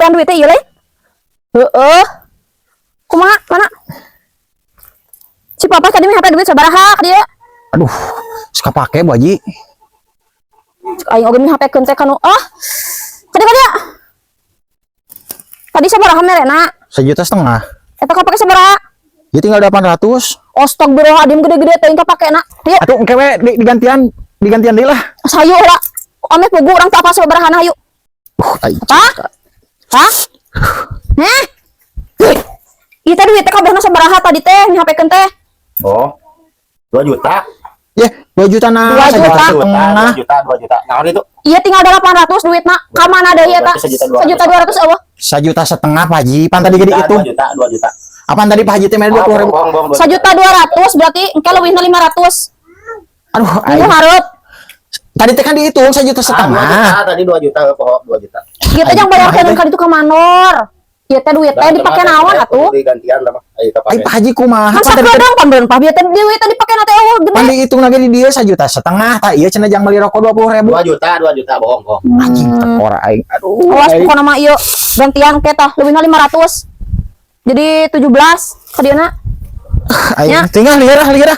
Kagedean duit teh ieu lain. Heeh. Kumaha? Mana? Si Papa tadi mihape duit sabaraha ka dieu? Aduh, suka pake, Bu Haji. Cek aing oge mihapekeun teh kanu ah. Kadieu, kadieu. Tadi sabaraha merena? 1,5 juta. Eta kapake sabaraha? Ya tinggal 800. Astagfirullahaladzim, gede-gede teh kapake na. Yuk, Atuh engke we digantian, digantian deui lah. Hayu lah. Ame pugu urang teu apa sabarahana, hayu. Aing. Apa? Hah? Heh? Ieu teh duit teh kabehna sabaraha tadi teh mihapekeun teh? Oh. 2 juta. Ya, 2 juta nah, 2 sejuta juta. setengah. 2 juta, 2 juta. Nah, itu. Iya, tinggal 800 duitna. Ka mana deui eta? Berarti 1,2 juta. 1,2 juta euweuh. 1,5 juta, Pak Haji. Pan tadi gede itu. 2 juta, 2 juta. Apaan tadi Pak Haji teh mere 20 ribu? Bohong, bohong, bohong. 1,2 juta berarti engke leuwihna 500. Aduh, Minggu aing. hareup. Tadi teh kan dihitung 1,5 juta. Ah, 2 juta, tadi 2 juta, pokok 2 juta. Ieu teh jang bayarkeun ka ditu ka mandor. Ieu teh duit teh dipake naon atuh? Digantian lah, ayo kapake. Ai, Pak Haji kumaha? Kan Pan tadi sakedeung pan beun, Pak. Ieu teh duit teh dipake na teh euweuh pan gede. Dihitung lagi di dia 1,5 juta. Tah ieu cenah jang beli rokok 20 ribu. 2 juta, 2 juta, bohong, bohong. Anjing, tekor aing. Aduh. Awas Aing. Pokona mah ieu gantian ke tah leuwihna 500. Jadi 17 ka dieuna. Aing Ya. tinggal lieur ah, lieur ah.